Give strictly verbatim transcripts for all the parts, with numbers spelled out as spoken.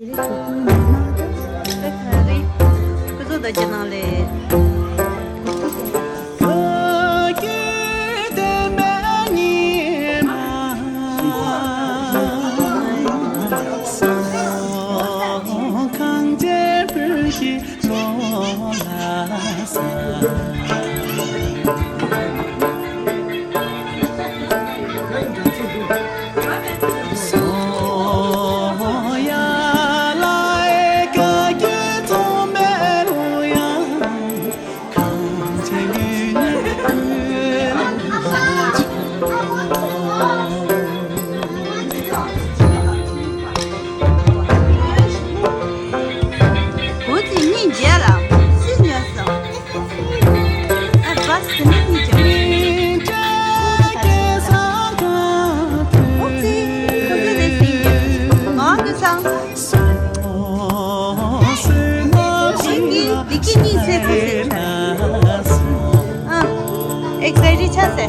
ཁོ་ཚོ་ད་ཅི་ནང་ལས། བུ་དེ་གཉིས་མཇལ་ལ་སུས་ཉོས་སོང་། ཨ་བ་སི་ནི་གཉིས་ཀྱང་། ཨོ་ཙི། ཁོ་ཚོ་ལས་སྲིད་ཀྱང་ང་གི་སང་། བདེ་སྐྱིད་བདེ་སྐྱིད་གཉིས་ཚེ་ཚེ་ཟེར་ཆ། ཨ། ཨེག་སའི་ཊི་ཆ་ཟེར། ཨ།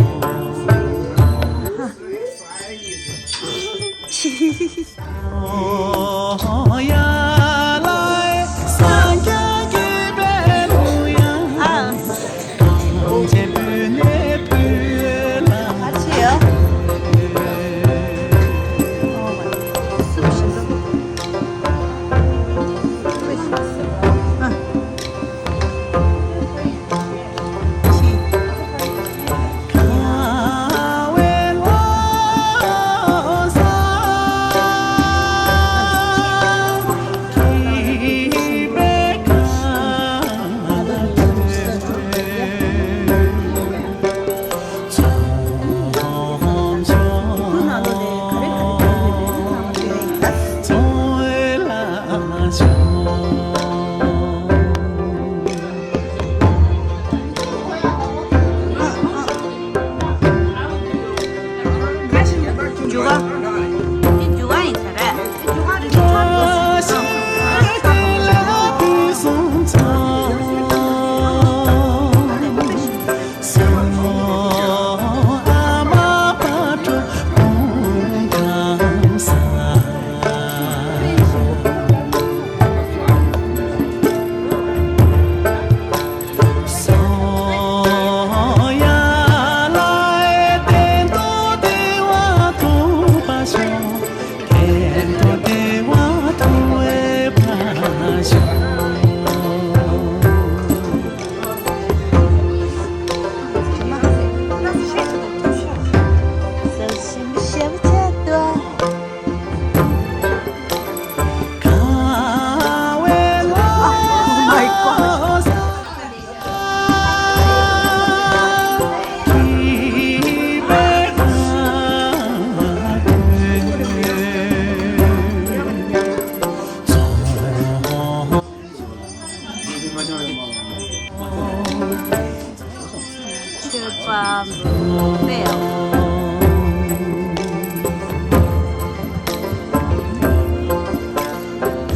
མཆོད་པ་འབུལ་དཔེ་ཡག་པོ།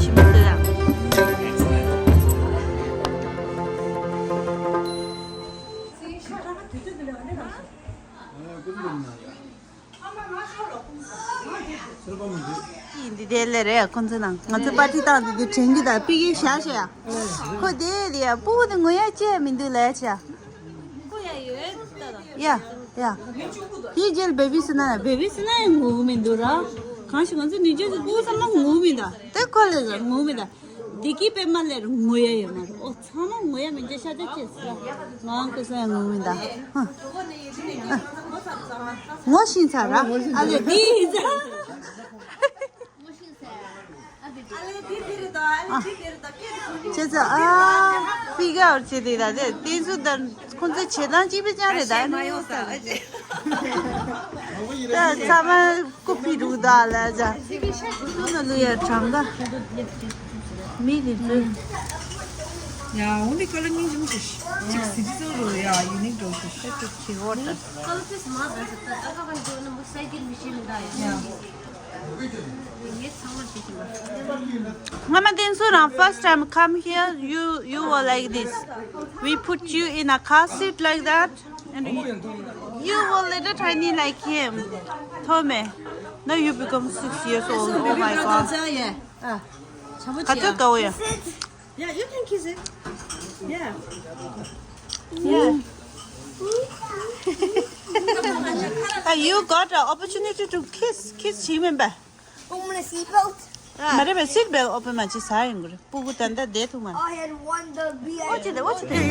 ཞིམ་པོ་འདུག་ཡ། འདི་དེ་ལས་རེད། ཁོང་ཚོ་ནང་ང་ཚོ་པར་ཊི་བཏང་དུས་དེ་དྲན་གྱི་ད་པི་ཀེ་བཞག་བཞག་ཡ། ཁོ་དེ་དེ་ཡ་སྤུ་གུ་དེ་ངོ་ཡ་བཅད་མི་འདུག་ལས་བྱ། ཡ་ཡ། དེའི་རྗེས་ལ་བེ་བི་སི་ན་ཡ། བེ་བི་སི་ན་ཡ་ངོ་གི་མི་འདུག་ར། གང་ཞིག་ང་ཚོ་ནུས་རྒྱུ་ཚོ་སྤུ་གུ་ཚང་མ་ངོ་གི་མི་འདུག་དེ་ཁོ་ལས་ཟ་ངོ་གི་མི་འདུག་བདེ་སྐྱིད་པད་མ་ལས་རུ་ངོ་ཡ་ཡོད་མ་རེད། ཨོ་ཚང་མ་ངོ་ཡ་མི་འདྲ་ཤ་སྟག་ཅེས་ཟེར། ང་ཁོ་ཚོ་ཡང་ངོ་མི་འདའ། ཧ། ཧ། ངོ་ཤེས་ཚར་ར། ཨ་ལེ་འདི་ཡིན་ཚ། ཨ། བྱས་ཙང་ཨ། ཕི་གར་བྱས་ཏེ་ད་དེ་དེ་ཚོ་ད་ཁོང་ཚོའི་བྱེད་སྟངས་གཅིག་པའི་ཅང་རེད་ད། ད་ཚང་མ། ཀུ་ཕི་རུ་ད་ལ་ཇ། སུ་ན་ལུ་ཡ་གྲངས་ཀ་མི་རི་ཚུ། ཡ་འོ་འདི་ཀ་ལ་སྙིང་རྗེ་མོ་ཞིག་ཅིག་སི་ཏི་ཙན་རུ་ཡ་ཡུ་ནིག་འགྲོ་ཞིག་ཤ་ཅིག་ཁྱི་ཝོ་ད། ཡ། ངས་ཚང་མ་བྱེད་ཀྱི་མ། ངས་མ་བསྟན་སུ་རང་། first time come here, you, you were like this. We put you in a car seat like that, and you, you were little tiny like him. Thome, now you become six years old. Oh my God. Yeah. Ah. ག་ཚོད་དགའ་བོ་ཡ། Yeah, you can kiss it. Yeah. Yeah. Uh, you got an opportunity to kiss. Kiss བྱེད་མིན་པ། ཨོ་མ་ལ་སི་བེལ་ཊི། མ་རེད་པས། སིཊ་བེལ་ཊི་ཨོ་པན་མ་བྱེད་ས་ཡིན་དགོས་རེད། སྤུ་གུ་ད་ལྟ་བསྡད་ཐུབ་མ་རེད། I had won the V I P. ཨོ་ཅི་དེ་ཨོ་ཅི་དེ།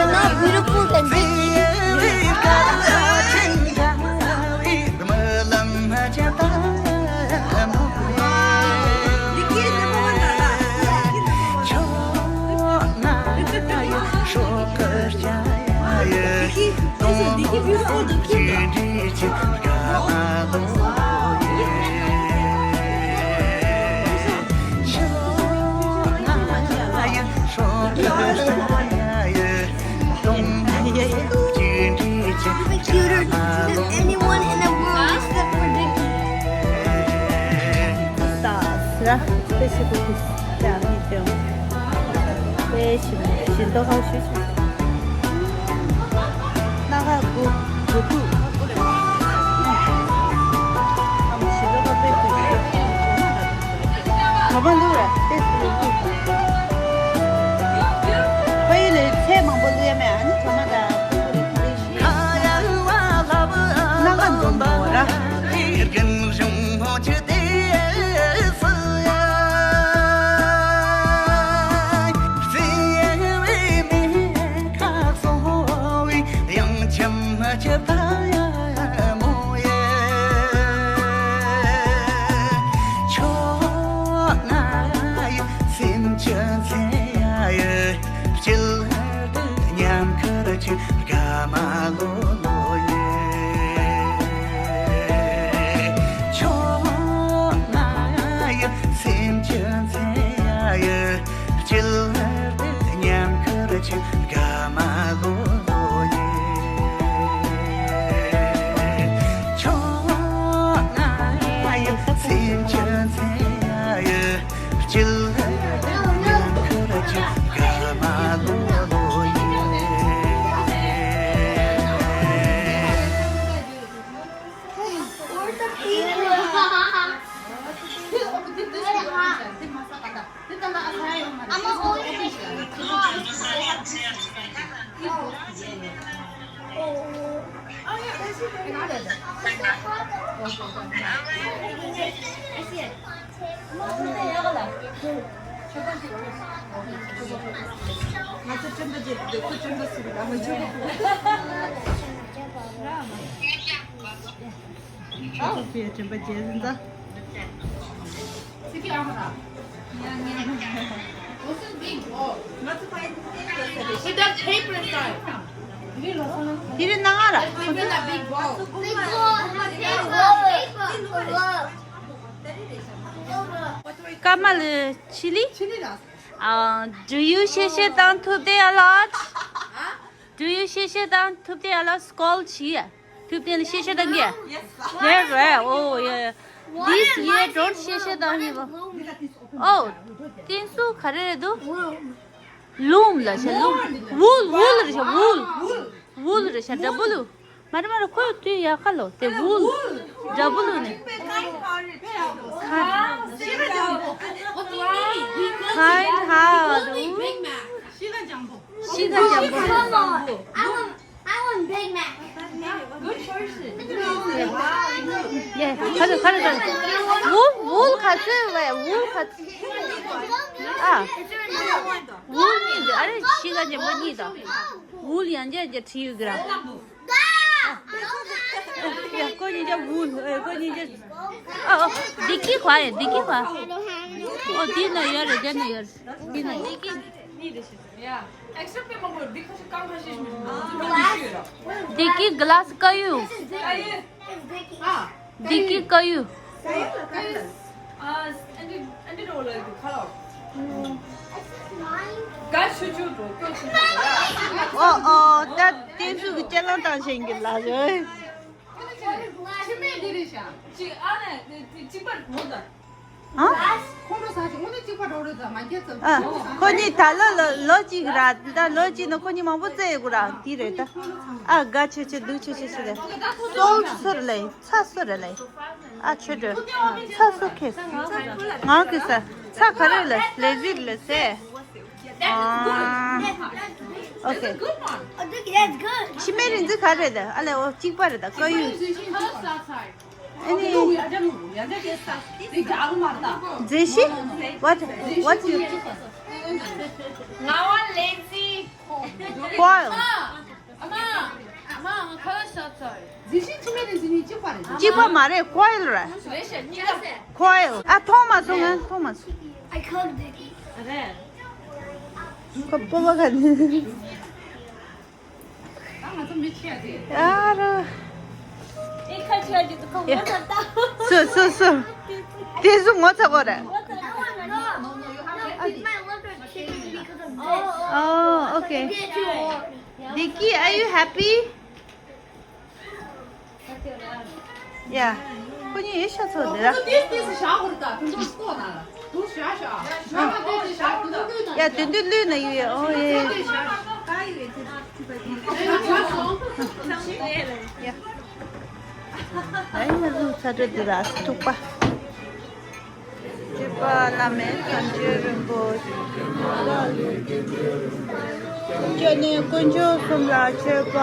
You're not beautiful than this. You're cuter than anyone in the world except for Dicky. With that paper inside. དེ་རིང་ནང་ང་ར། Put in that big bowl. Big bowl. Big bowl. Big bowl. Kamal, chili? Chili ལ། Uh, do you ཤེས་བྱ་བཏང་ཐུབ་དེ་a lot? Do you ཤེས་བྱ་བཏང་ཐུབ་དེ་a lot? སྐོལ་བྱེད་ཡ། ཐུབ་དེ་ལ་ཤེས་བྱ་བཏང་གི། Yes. Very well. Oh, yeah. This year don't ཤེས་བྱ་བཏང་ཡིན་པ། Oh, དེ་ཚོ་ག་རེ་རེད་འདུག་ལུམ་ལ་བྱ། ལུམ། བུལ། བུལ་རེད་བྱ། བུལ། བུལ་རེད་བྱ། W། མ་རེད་མ་རེད། ཁོས་དུས་ཡག་ག་ལོ། དེ་བུལ། W ནས། Kind heart. ཤི་ཁ་འཇམ་པོ། ཤི་ཁ་འཇམ་པོ། I want, I want Big Mac. Good person. ཡེ། ག་རེ་ག་རེ་ག་རེ། བུལ། བུལ་ག་ཚོད་བས། བུལ་ག་ཚོད། ཨ། བུལ་གཉིས་འདུག་ཨ་རེ། ཤི་ཁ་འཇམ་པོ་གཉིས་དང་། བུལ་ཡང་བསྐྱར་བསྐྱར་བྲིས་ཡོད་ཀྱི་ར། ཡ། ཁོ་གཉིས་ཀ་བུལ། ཨེ། ཁོ་གཉིས་ཀ། ཨ། ཨ། བདེ་སྐྱིད་ག་ཡ། བདེ་སྐྱིད་ག་ཨོ། དེ་ན་ཡོད་རེད། དེ་ན་ཡོད་རེད། དེ་ན་ཡོད། ཡ། ཨེག་སི་ཊྲ་པེ་མང་པོ་འདི་ཁ་ཤས་སྐམ་ཁ་ཤས་ཤིག་མི་འདུག་བདེ་སྐྱིད་ག་ལ་སི་ཀ་ཡུ། ཨ་ཡེ། ཨ། བདེ་སྐྱིད་ཀ་ཡུ། ཨ། ཨ་འདི་ཨ་འདི་འགྲོ་ལ་གི་ཁ་ལོ། ག་ཆུ་ཆུ་འགྲོ་སྐྱོ་ཆུ་ཆུ། ཨོ་ཨོ། ད་བསྟན་ཚུལ་གྱི་སྤྱན་ལམ་བཏང་བཞིན་གྱི་ལ་རེད། ཕྱི་མེད་འདི་རེད་ཤག་ཅི་ཨ་ནེ་ཅི་པར་གོ་ད། ཨ། ཁོང་ཁྲོ་ཟ་ཞིག་དངོས་གནས་གཅིག་པ་འགྲོ་རེད་ད་ང་རྒྱལ་ཙམ། ཨ། ཁོ་གཉིས་ད་ལོ་ལོ་ལོ་གཅིག་ར་ད་ལོ་གཅིག་ནང་ཁོ་གཉིས་མང་པོ་རྩེ་ཡོད་གི་ར་དེ་རེད་ད། ཨ་དགའ་ཆེ་ཆེ་སྡུག་ཆེ་ཆེ་ཆེ་རེད། སོལ་སོལ་ལེ་ཚ་སོལ་རེད་ལེ། ཨ་ཆོས་སྒྲོལ། ཚ་སོལ་ཁེ། ང་གི་ས་ཚ་ག་རེ་ལེ་ལེ་ཟིག་ལེ་སེ། ཨ། ཨོ་ཁེ། That's good. ཕྱི་མའི་རིན་འཛིན་ག་རེད་ད་ཨ་ལེ་ཨོ་གཅིག་པ་རེད་ད་བཀའ་ཡུལ། ཨ་ནི། མཛེས་ཤིང་། What? What you? ང་བ་ལེ་ཛི། Coil. གཅིག་པ་མ་རེད་coil རེད། Coil. ཨ་མཐོང་མ་སོང་ང་མཐོང་མ་སོང་། I called it. ཁོ་པོ་བ་ག་ནི། ཨ་རོ། སུ་སུ་སུ། དེ་སུ་ངོ་ཚ་གོ་རེད། Oh, okay. Vicky, are you happy? Yeah. ཁོ་གཉིས་ཡོད་ཤག་ཚོ་འདི་ར། ཡ་དེ་འདི་ལུས་ན་ཡོད་ཡ་ཨོ་ཡེ། ཡ། ཨ་ཡ་ལུས་ཚ་དྲོད་འདི་ར་ཐུག་པ། སྤྱོད་པ་བླ་མེད་ཐམས་ཅད་རིན་པོ་ཆེ། སྤྱོད་ནས་དཀོན་མཆོག་གསུམ་ལ་མཆོད་པ་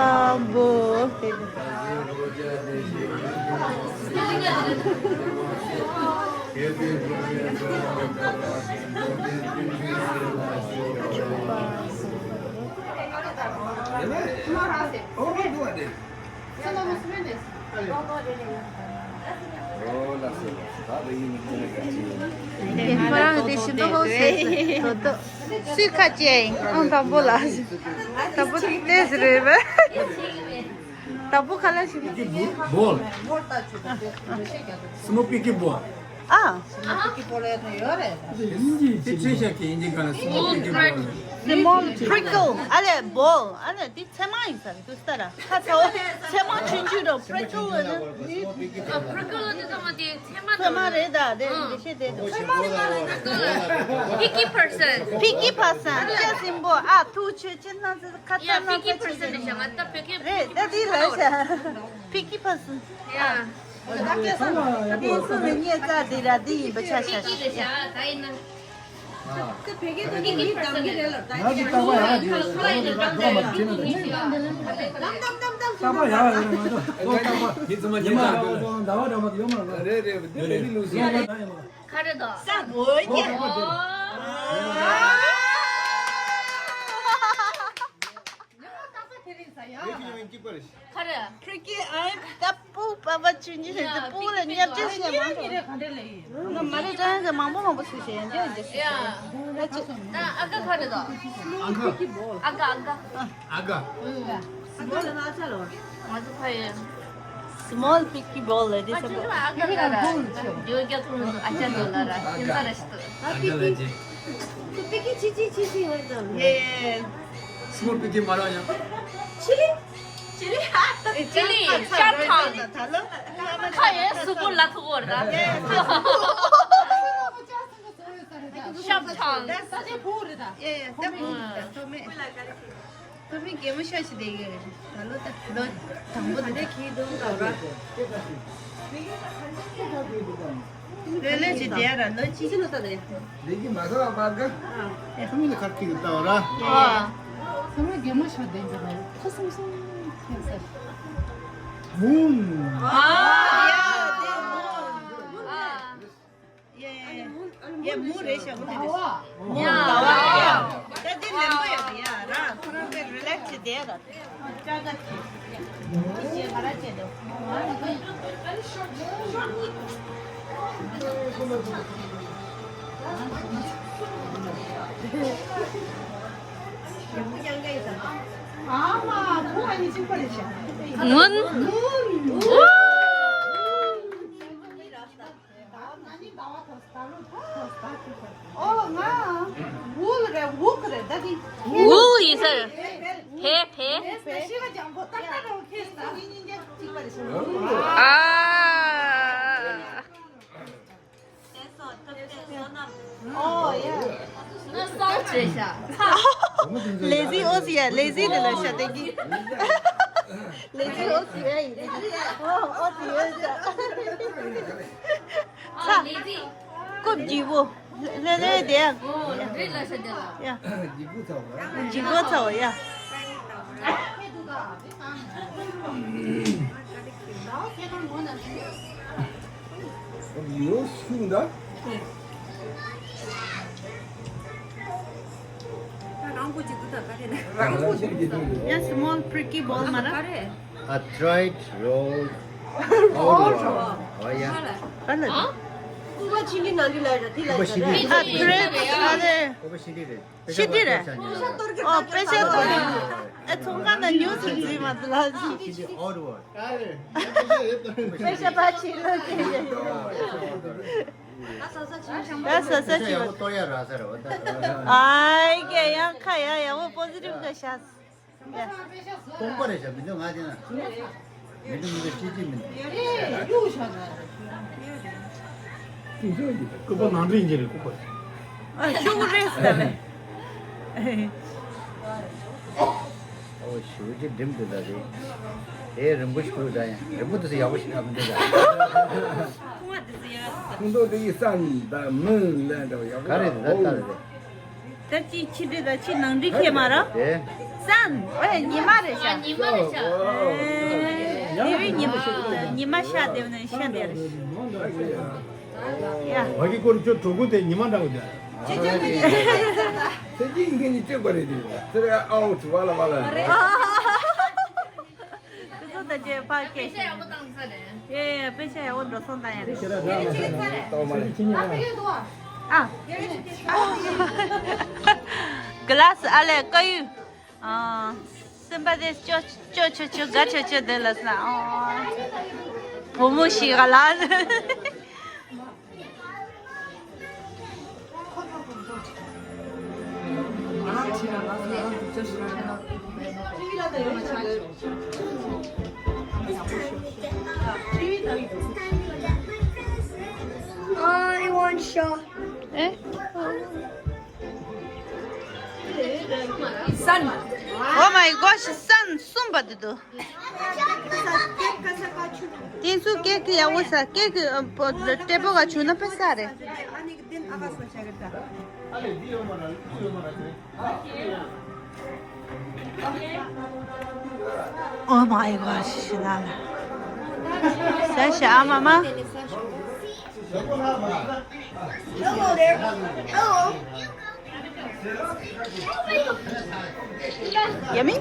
འབུལ། ཁོ་རང་དེ་བཞིན་དུ་ཧོ་ཟེར་ཟེར་དོ་དོ། སུས་ཁ་ཅེ་ཨང་དང་པོ་ལ། དང་པོ་ལྟས་རེད་པས། དང་པོ་ཁ་ལ་ཞིག Small piggy ball. ཨ། Small piggy ball ཡོད་རེད། དེ་ཚོས་ཤག་གི་ཨིན་ཇི་ག་ལ་small piggy ball. Small prickle. ཨ་ལེ་ball. ཨ་ལེ་དེ་ཚེར་མ་ཡིན་ས་རེད་འདུག་ས་ར། ཁ་ཚ་བོ་ཚེར་མ་ཆུང་ཆུང་རོ་prickle ལ་ན། ཨ་prickle ལ་དེ་ཚང་མ་དེ་ཚེར་མ་ཚེར་མ་རེད་ད་དེ་འདི་ཤེས་དེ་འདུག་ཚེར་མ་ཚེར་མ་རེད་ད། Prickly person. Prickly person. ཅེས་ཟིན་པོ་ཨ་ཐུག་ཆོས་ཅན་ན་ཚེ་ཁ་ཚ་ན་ཚེ་ཆོས་ཅན་རེད་ད་དེ་ལ་ཤ། Prickly person. Yeah. ཨ། ཨ་ཙི་རེ་ཉེ་ཙ་དེ་ར་དེ་ཡིན་པ་ཆ་ཤ་ཤ། ང་ཚོ་རྟག་པར་ཡག་ག་དེ་རེད་ཟླ་བ་ཡག་ག་རེད་ང་ཚོ་ལོ་རྟག་པར་ཉི་མ་ཟླ་བ་འདྲ་མ་དེ་ཡོད་མ་རེད། རེད་རེད་འདི་ལས་མི་ལུགས་སྲོལ་ཡག་ཡིན་མ། ག་རེ་དོ། ས་མོ་ཡ། ཁ་རེ། Prickly eye. ད་པུ་པ་པ་ཆུ་ཉི་ཟེར་ཏེ་པུ་ལ་ཉབ་ཆ་ཤེས་མང་པོ། ང་མ་རེ་ཀྲང་ཟེར་མང་པོ་མང་པོ་སུ་ཤེས་ཡང་ཅི་ཡང་ཅི་ཤེས། ད་ཨ་ཀ་ཁ་རེ་དོ། ཨ་ཀ་ཨ་ཀ་ཨ་ཀ Small piggy ball ལ་དེ་ས་པོ། ཨ་ཀ་ལ་ར། ཡོ་རྒྱ་ཐུང་ཨ་ཅག་ལོ་ལ་ར་ཁྱིམ་ས་ར་ཤི་ཏོ། ཨ་ཀ་ལ་ཅི། Small piggy མ་ར་ཡང་། ཆི་ལི། ཆི་ལི། ཆི་ལི་ཤར་ཐང་། ཁ་ཡེ་སུ་པོ་ལ་ཐུག་བར་ད། ཤར་ཐང་། ཐོ་མི་གད་མོ་ཤ་ཞིག་བསྡད་ཡོད་རེད། ད་ལོ་ད་ལོ་དང་པོ་དེ་འདྲ་གྱིས་འདུག་ད་ར། ལོས་ལོས་ཅིག་བསྡད་ར་ལོ་ཅིག་ལས་ཀྱི་མ་ཁ་བ་པར་ག་ཨེ་ཁ་མི་ལ་ཁར་ཁྱི་ཡོད་ད་ར། ཨ། ཐོ་མི་གད་མོ་ཤ་བསྡད་ཡོད་ར་ཁོ་སུམ་སུམ་ཁྱེད་ས། མུན། ཨ། ཡ་དེ་མུན། ཨ། ཡེ། ཡེ་མུ་རེད་ཤག་མུ་རེད་ཤག་མུ་ཟླ་བ་ཡ། ད་འདི་ལེན་པོ་ཡོད་ཡ་ར་ཁོ་རང་པའི་རི་ལེགས་བྱེད་བསྡད་ར། ཅ་ག་ཅི་ཅི་ཅི་ག་ར་བྱེད་དོ། ཡེ་མུ་ཡང་ག་ཡི་ད། ཨ་མ་བུ་ཨ་ནི་གཅིག་པ་རེད་ཤག་མུན། མུན། ཨོ་ང་། wool རེད་wool རེད་ད་དེ། wool ཡིན་ས་རེད། བེ་བེ། བེ་ཤི་བ་ལྗང་པོ་ཏག་ཏག་རོ་ཁེས་ད། ཨ། ཡ་ལེ་ཟི་དེ་ལ་ཤ་དེ་གི། ལེ་ཟི་ཨོ་སི་ཡ་ཡིན་དེ་གི། ཨོ་ཨོ་སི་ཡ་ཡིན། ཚ། ཀོབ་ལྗིད་པོ། ལེ་ལེ་དེ་ཡ། ཡ། ལྗིད་པོ་ཚ་བ། ལྗིད་པོ་ཚ་བ་ཡ། ཡོ་སུ་འདྲ། རང་གོ་ཅི་འདུག་ད་ག་རེ་ན། རང་གོ་ཅི་འདུག་ཡ། Small pricky ball མ་ར། ག་རེ། A tried roll. Oh, yeah. ག་ལ། ཀུ་པ་ཆིན་གྱི་ནང་གི་ལ་ར་དེ་ལ་ར། ཀུ་པ་ཤི་ཏི་རེད། ཨ་ཀྲེབ་ཨ་རེ། ཀུ་པ་ཤི་ཏི་རེད། ཤི་ཏི་རེད། ཨོ་པེ་ཤ་ཏོ། ཨེ་ཚོང་ཁང་ན་ཉུ་སི་ཛི་མ་ཛི་ལ་ཟི། ཤི་ཏི་ཨོ་ཌི་ཝར། པེ་ཤ་པ་ཆི་ལོ་ཀེ། ཡ་ས་ས་ཆི་ཡ་ཡ་ཡ་ཡ་ཡ་ཡ་ཡ་ཡ་ཡ་ཡ་ཡ་ཡ་ཡ་ཡ་ཡ་ཡ་ཡ་པོ་ཟི་ཊིབ་ག་ཤ། སྟོང་པ་རེད་ཤག་མི་འདུག་ང་དེ་ན། མི་འདུག་མི་འདུག་ཅི་ཅི་མི་འདུག་ཀུ་པ་ནང་འདྲེན་གྱི་རེད་ཀུ་པ། ཨ་ཤུ་གུ་རེད་ཟེར་ནས། ཨོ་ཤུ་གུ་ཅི་འགྲིམ་འདུག་ད་རེད། དེ་རིང་པོ་ཞིག་འདུག་ད་ཡང་རིང་པོ་འདུག་ཟེར་ཡག་པོ་ཞིག་ཨ་མི་འདུག་ད། ཁུངས་འདུག་དེ་ཡི་སན་ད་མི་ལན་འདྲ་བ་ཡག་པོ་ག་རེད་ད་ག་རེད་དེ། ད་ཅི་ཕྱི་དྲི་ད་ཕྱི་ནང་དྲི་ཁྱེད་མ་ར། དེ། སན། ཨོ་ཡ་ཉི་མ་རེད་ཤག་ཉི་མ་རེད་ཤག་དེ་བས་ཉི་མ་ཉི་མ་ཤ་དེ་བས་ཤ་དེ་རེད། ཡ། ཨ་གི་སྐོར་ཁྱོད་གྲོགས་པོ་དེ་ཉི་མ་འདྲ་བོ་དེ། ཚེ་གཅིག་ངེད་གཉིས་སྤྲད་པ་རེད་དེ། ཚེ་རེ་ཨའོ་ཚུ་བ་ལ་བ་ལ། ཁོ་ཚོ་ད་ཅེ་ཕ་སྐད་ཤེས། ཡེ་ཡེ་དཔེ་ཆ་ཡག་པོ་འགྲོ་སོང་ད་ཡ་རེད། ཨ། ག་ལ་སི་ཨ་ལས་ཀ་ཡུ། ཨ། སེམས་པ་དེ་ཅོ་ཅོ་ཅོ་ཅོ་དགའ་ཅོ་ཅོ་དེ་ལ་ས། ཨ། བུ་མོ་ཞིག་ག་ལ། I want shot. ཨེ། སན། Oh my gosh, སན་གསུམ་པ་དེ་འདུག་དེ་ཚོ་ཀེག་ཡག་པོ་ས། ཀེག་ཨ་པོ་ཏྲེ་པོ་ག་བྱུང་ན་དཔེ་ས་རེད། Oh my gosh, ཤི་ལ་ལ། ས་ཤ་ཨ་མ་མ། Hello there. Hello. Yummy?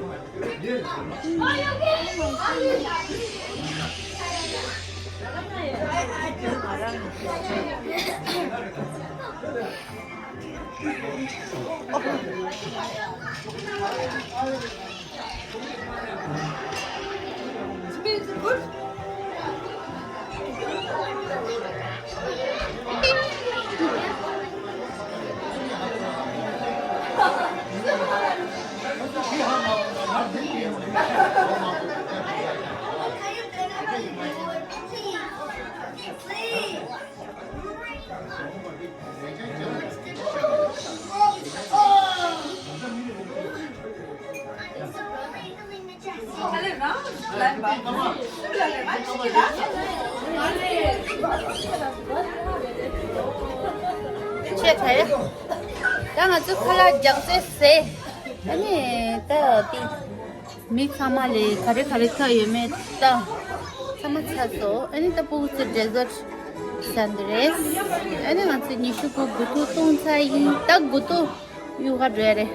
Smells good. ཆེ་ཐལ། ད་ང་ཚོ་ཁ་ལག་རྒྱག་རྩེ་ཟེ། ཨ་ནི་ད་དེ། མི་ཚང་མ་ལས་ག་རེ་ག་རེ་ཚ་ཡོད་མེད་ལྟ། ཚང་མ་ཚ་སོང་། ཨ་ནི་ད་ཕྲུ་གུ་ཚོས་ཌེ་ཟར་ཟ་འདི་རེད། ཨ་ནི་ང་ཚོས་ཉི་ཤུ་དགུ་དགུ་ཐུག་བཏུང་ཚར་ཡིན། ད་དགུ་ཐུག་གཡུག་ག་འགྲོ་ཡ་རེད།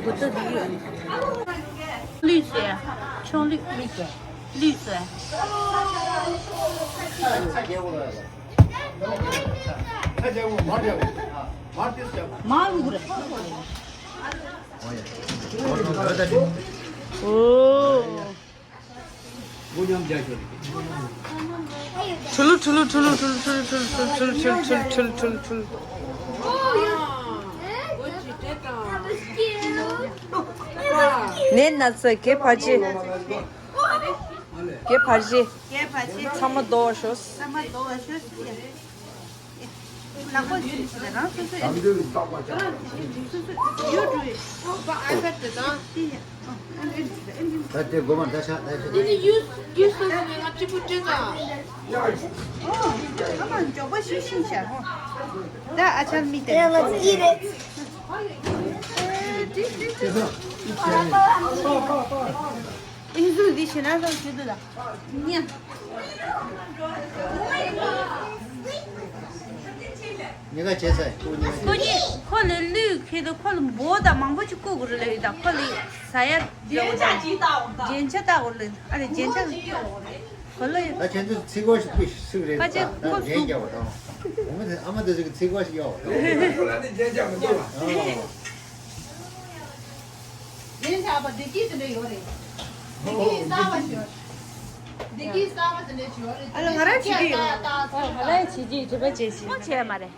དགུ་ཐུག་འདི་གཡུག་ལུས་སོ་ཡ། ཆུང་ལུས། ལུས་སོ་ཡ། མ་འུ་རེ། ཨོ། ཁྲུ་ལུ་ཁྲུ་ལུ། ནེ་ན་ཚ་གེ་ཕ་ཅེ། གེ་ཕ་ཅེ། གེ་ཕ་ཅེ། ཚང་མ་རྡོ་བ་ཤོག་ཚང་མ་རྡོ་བ་ཤོག་ལག་པ་ཞིག་རང་སོ་སོའི་ཨེམ་ཆི་ལ་རང་སོ་སོའི་ཡུ་ཊུབ་ད་དེ་སྒོ་མ་ད་ཤ་ད་ཤ། འདི་ནི་ཡུ་ཡུ་སོ་སོ་ནས་ང་གཅིག་པུ་སྤྲད་ད། ཨོ། ཨ་མ་མགྱོགས་པོ་ཞིག་ཤིང་ཤ་ཧོ། ད་ཨ་ཅག་མི་དེ། ཡ་ང་ཅི་རེད། ཨེ་ཟུ་འདི་ཤི་ན་ལ་ཞུ་དུ་ལ། ཉན། ཉེ་ག་བྱས་ས་ཁོ་ཉེ་ག་ཁོ་གཉིས་ཁོ་ལས་ལུས་ཁེ་དོ་ཁོ་ལ་འབོ་དང་མང་པོ་ཅིག་བཀོད་དགོས་རེད་ལ་ཡོད་ད་ཁོ་ལས་ཟ་ཡ་རྒྱན་ཆ་ཅིག་བཏགས་འོང་ད། རྒྱན་ཆ་བཏགས་དགོས་རེད་ཨ་ལས་རྒྱན་ཆ་གོ་ལ་ཡོད། ད་ཁྱེད་ཚོས་ཚིག་གོ་ཞིག་ཕུད་ཤིག་རེད་ད་ཁ་ཆེ་ད་ཁོ་རྒྱན་ཟུག་རྒྱག་པ་དང་། འོ་མ་དེ་ཨ་མ་དེ་ཚོ་གི་ཚིག་གོ་ཞིག་གཡོག་པ་དང་། ཁོ་ལ་ནི་རྒྱན་ཆ་མི་འདུག་ལ། ལན་ཆགས་པ་བདེ་སྐྱིད་དེ་འདྲ་ཡོད་རེད། བདེ་སྐྱིད་གསར་པ་ཞིག་ཡོད་རེད། བདེ་སྐྱིད་གསར་པ་དེ་འདྲ་ཞིག་ཡོད་རེད། ཨ་ལ་ང་རང་བྱེད་ཀྱི་ཡོད། ཨ་ལ་བྱེད་ཀྱི་ཡོད་བྱེད་པ་བྱེད་ཤིག་ཁོ་བྱས་མ་རེད།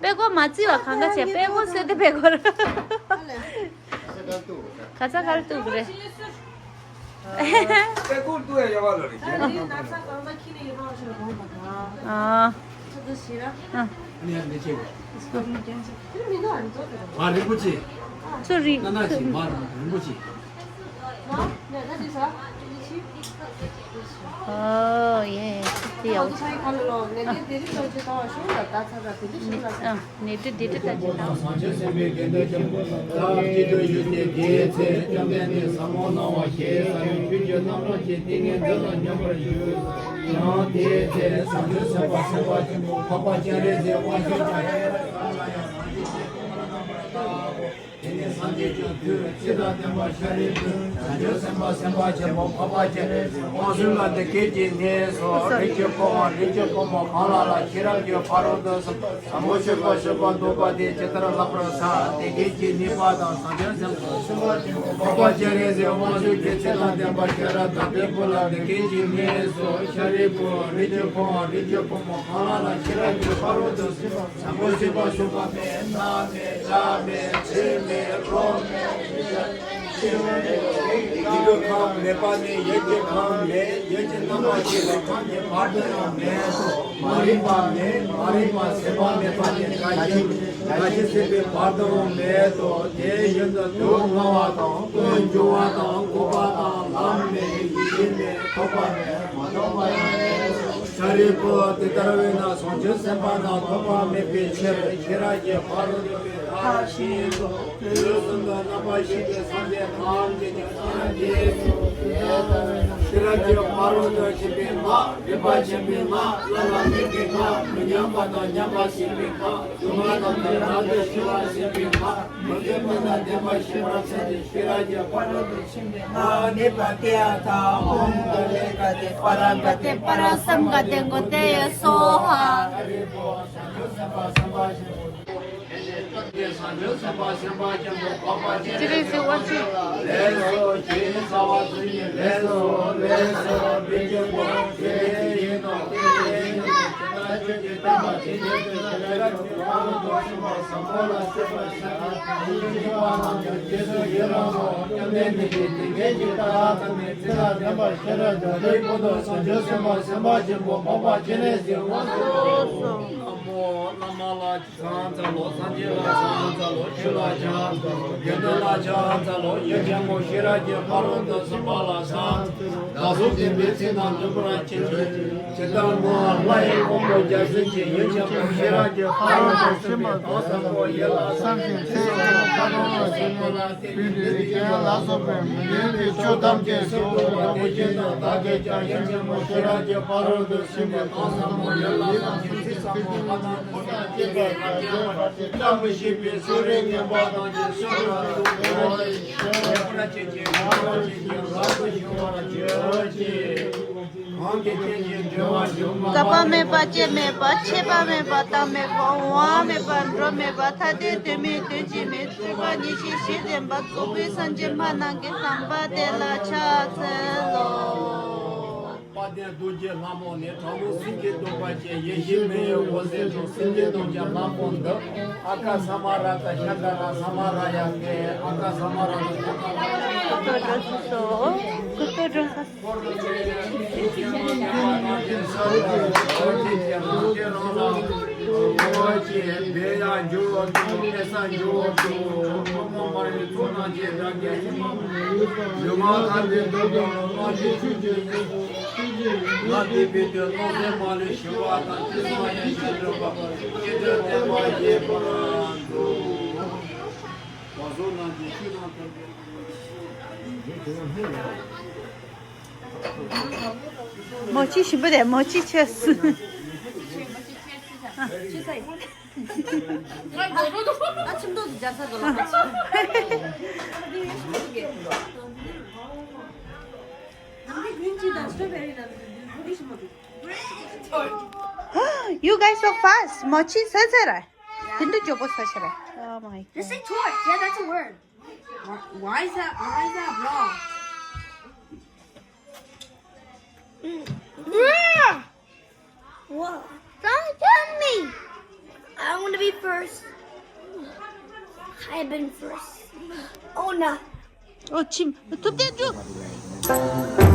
པད་ཀོ་མ་བརྩི་བ་གང་ག་བྱས་པད་ཀོ་སེ་དེ་པད་ཀོ་ར། ག་ས་གར་ཏུ་རེད། པད་ཀོ་ཏུ་ཡ་ཡ་བ་ལ་རེད། ཨ། ཨ། ཨ་ནི་ཡང་མི་བྱེད་པ། མ་རིན་པོ་ཆེ། ཚུ་རིན། མ་ན་ཆེ་མ་རིན་པོ་ཆེ། ཨོ་ཡེ་ཡེ་ཡེ། ནེ་ཏྲི་ཏི་ཏྲི་ཏ་ཅི་ཏང་། སངས་རྒྱས་སེམས་དཔའི་དགེ་འདུན་ཆེན་པོ་ལ་སྐྱིད་སྡུག་ཡོད་དེ་དེའི་ཚེ་བཅོམ་ལྡན་འདས་ཟབ་མོ་སྣང་བ་ཞེས་བྱ་བའི་ཆོས་ཀྱི་རྣམ་གྲངས་ཀྱི་ཏིང་ངེ་འཛིན་ལ་སྙོམས་པར་ཞུགས། ཡང་དེའི་ཚེ་བྱང་ཆུབ་སེམས་དཔའ་སེམས་དཔའ་ཆེན་པོ་འཕགས་པ་སྤྱན་རས་གཟིགས་དབང་ཕྱུག་ཀྱང་ཡང་དག་པར་རྫོགས་པའི་སངས་རྒྱས་ཀྱི་མཐུས་ཚེ་དང་ལྡན་པ་ཤཱ་རིའི་བུས་བྱང་ཆུབ་སེམས་དཔའ་སེམས་དཔའ་ཆེན་པོ་འཕགས་པ་སྤྱན་རས་གཟིགས་དབང་ཕྱུག་ལ་འདི་སྐད་ཅེས་སྨྲས་སོ། རིགས་ཀྱི་བུའམ་རིགས་ཀྱི་བུ་མོ་གང་ལ་ལ་ཤེས་རབ་ཀྱི་ཕ་རོལ་ཏུ་ཕྱིན་པ་ཟབ་མོ་སྤྱོད་པ་སྤྱོད་པར་འདོད་པ་དེས་ཇི་ལྟར་བསླབ་པར་བྱ། དེ་སྐད་ཅེས་སྨྲས་པ་དང་། བྱང་ཆུབ་སེམས་དཔའ་སེམས་དཔའ་ཆེན་པོ་འཕགས་པ་སྤྱན་རས་གཟིགས་དབང་ཕྱུག་གིས་ཚེ་དང་ལྡན་པ་ཤེས་རབ་དང་པོའི་བུ་ལ་འདི་སྐད་ཅེས་སྨྲས་སོ། ཤཱ་རིའི་བུ། རིགས་ཀྱི་བུའམ་རིགས་ཀྱི་བུ་མོ་གང་ལ་ལ་ཤེས་རབ་ཀྱི་ཕ་རོལ་ཏུ་ཕྱིན་པ་ཟབ་མོ་སྤྱོད་པ་སྤྱོད་པ་མེད། ན་མེད། ལྕགས་མེད། ཚེར་མེད། རོ་མེད། ཡིད་ཀྱི་ཁམས་མེད་པ་ནས་ཡིད་ཀྱི་ཁམས་མེད། ཡིད་ཀྱི་རྣམ་པར་ཤེས་པའི་ཁམས་ཀྱི་བར་དུ་ཡང་མེད་དོ། མ་རིག་པ་མེད། མ་རིག་པ་ཟད་པ་མེད་པ་ནས་རྒ་ཤི་རྒ་ཤི་ཟད་པའི་བར་དུའང་མེད་དོ། དེ་བཞིན་དུ་དུག་ལྔ་བ་དང་། ཀུན་འབྱུང་བ་དང་། འགོག་པ་དང་། ལམ་མེད། ཡིད་མེད། ཐོབ་པ་མེད། མ་ཐོབ་པ་ཡང་མེད། ཤཱ་རིའི་བུ། དེ་ལྟར་བས་ན་བྱང་ཆུབ་སེམས་དཔའ་རྣམས་ཐོབ་པ་མེད་པའི་ཕྱིར། ཤེས་རབ་ཀྱི་ཕ་རོལ་ཏུ་ཕྱིན་པའི་མཐར་ཕྱིན་ཏོ། དུས་གསུམ་དུ་རྣམ་པར་ཤེས་པའི་སངས་རྒྱས་ཐམས་ཅད་ཀྱང་སངས་རྒྱས་སོ། ཤེས་རབ་ཀྱི་ཕ་རོལ་ཏུ་ཕྱིན་པའི་སྔགས། རིག་པ་ཆེན་པོའི་སྔགས། བླ་ན་མེད་པའི་སྔགས། མི་མཉམ་པ་དང་མཉམ་པར་ཤེས་པའི་སྔགས། སྒྱུ་མ་དང་བྲལ་བར་ཞི་བར་བྱེད་པའི་སྔགས། མུ་སྟེགས་མ་དང་ལྡན་པ་ཞི་བར་བྱེད་པའི་ཤེས་རབ་ཀྱི་ཕ་རོལ་ཏུ་ཕྱིན་པའི་སྔགས་ནི་བ་ཏི་ཡ་ཐ། ཨོཾ་ག་ལེ་ག་ཏེ་པ་ར་ག་ཏེ་པ་ར་སཾ་ག་ཏེ་གོ་ཏེ་ཡེ་སྭཱ་ཧཱ། བླ་མ་ལ་ཕྱག་འཚལ་ལོ། སངས་རྒྱས་ལ་ཕྱག་འཚལ་ལོ། ཆོས་ལ་ཕྱག་འཚལ་ལོ། དགེ་འདུན་ལ་ཕྱག་འཚལ་ལོ། ཡུལ་ཆེན་པོ་ཤེས་རབ་ཀྱི་ཕ་རོལ་ཏུ་ཕྱིན་པ་ལ་ཕྱག་འཚལ་ལོ། བདག་སོགས་བདེན་པའི་ཚིག་དང་མཐུན་པར་མཁྱེན་ཅིང་། ཇི་ལྟར་སྨྲ་བ་ལྷ་ཡི་དབང་པོ་རྒྱལ་སྲས་ཀྱིས། ཡུལ་ཆེན་པོ་ཤེས་རབ་ཀྱི་ཕ་རོལ་ཏུ་ཕྱིན་པའི་མཐར་ཐུག་པའི་ཡུལ་ལ་ཕྱག་འཚལ་ལོ། ཕྱག་འཚལ་ལོ། བདེ་གཤེགས་ལ་སོགས་པའི་མི་མཁྱེན་པའི་ཆོས་ཐམས་ཅད་གཟིགས་པ་དང་། དེ་བཞིན་དུ་བདག་གིས་ཀྱང་ཡུལ་ཆེན་པོ་ཤེས་རབ་ཀྱི་ཕ་རོལ་ཏུ་ཕྱིན་པའི་མཐར་ཐུག་པའི་ཡུལ་ལ་ཕྱག་འཚལ་ལོ། ཚིག་ཟབ་མོ་ལྔ་དང་འཁོར་དང་བཅས་པ་དང་བཅས་པ་བསམ་མི་ཤེས་པའི་གསུང་རབ་སྙན་པ་དང་བཅས་པ་གསུང་དགོས་པ་ཅན་གྱི་ངག་གི་རྒྱན་གྱིས་རབ་ཏུ་ཞུ་བར་བྱའོ་ཞེས། གང་གི་རྒྱན་གྱིས་འགྲེལ་བར་འགྱུར་མ། འགག་པ་མེད་པ། སྐྱེ་མེད་པ། ཆད་པ་མེད་པ། རྟག་མེད་པ། དབང་མེད་པ། འགྲོ་མེད་པ། ཐ་དད་དོན་མེད། དོན་གཅིག་མེད། སྤྲོས་པ་ཉེར་ཞི་ཞེས་བསྟན་པ་རྫོགས་པའི་སངས་རྒྱས་སྨྲ་ནང་གི་བསམ་པ་དེ་ལ་ཕྱག་འཚལ་ལོ། དཔལ་ལྡན་རྡོ་རྗེ་ལྷ་མོ་ནི། དྲང་པོ་སེང་གེའི་གདོང་པ་ཅན། ཡེ་ཤེས་མེ་ཡི་འོད་ཟེར་འཕྲོ། སེང་གེའི་གདོང་ཅན་ལྷ་མོ་འདི། ཨ་ཀ་ས་མ་ར་ཏ་ཤ་ཀ་ར་ས་མ་ར་ཡ་ཀེ། ཨ་ཀ་ས་མ་ར་ཏ་ཤ་ཀ་ར། ཀུ་ཏོ་འགྲོ་སོ། ཀུ་ཏོ་འགྲོ་སོ། ཅེས་འབད་ཡང་འགྱུར་བར་འགྱུར་ཨེ་ས་འགྱུར་བར་འགྱུར། ཐོག་མ་མ་རིག་ཚོགས་རྣམས་ཀྱིས་དགྲ་བགེགས་ཕྱི་མ་ལུས་ངག་ཐམས་ཅད་སྟོབས་དང་ལོངས་སྤྱོད་ཆོས་ཀྱི་ངོ་བོ། ང་དེ་བས་དོན་སྣང་སེམས་མ་ལུས་ཞི་བ་དང་། ཅི་བསམ་ཡིད་བཞིན་འགྲུབ་པ་ཅི་འདོད་བདེ་བ་རྒྱས་པར་མཛོད། བ་སོ་ནང་གི་ཆོས་དང་མཐུན་པའི། མོ་ཅི་ཞིམ་པོ་རེད། མོ་ཅི་ཆེ་སི། ཨ་ཁྱིམ་ཐོག་ཏུ་སྦྱར་ཚར་དོ་ལ། You guys so fast. མོ་ཅི་ཟ་ཟ་ར། དེ་འདྲ་མགྱོགས་པོ་ཟ་ཤ་ར། Oh my god. Just say torch. Yeah, that's a word. Why, why is that? Why is that wrong? Yeah. What? Don't tell me. I want to be first. I've been first. Oh no. ཨོ་ཁྱིམ་ཐུབ་བསྟན་འཇུ།